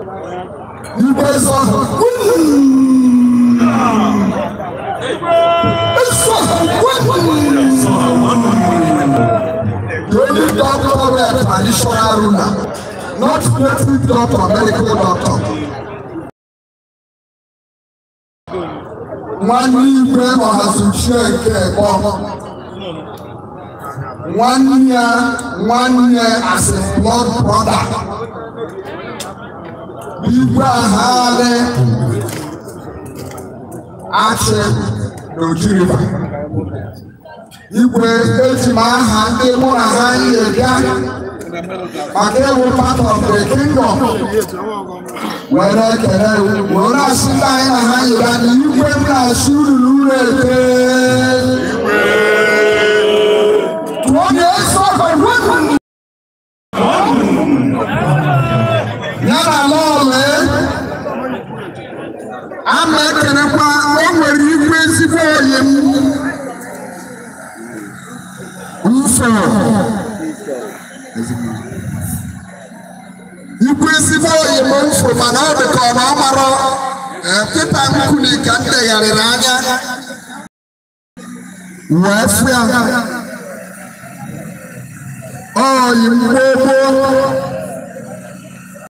Igwe Ezeọha, Ezeọha. The only doctor were traditional ruler, not native doctor, medical doctor. Nwanne Igwe Ọhazuchie nke Ekpọ, nwanne ya, nwanne as a blood brother. Igwe Ahali Achị n'Oji River. Igwe, eji m aha ndị mụ na ha yi bịa maka ịwụ part of the kingdom were ekele, were asị ndị anyị na ha yi bịa na igwe m na-asị uru uru eke. Tụọ na ezi ọgọ ya na ala ọla. A na-ekelekwa, o nwere igwe ezigbo oyi m mfo, igwe ezigbo oyi m mfo, mana ọ dị ka ọ na ọ mara kịta nkuli ka m legharịrị anya wee fụ ya. Oyi m gboo gboo.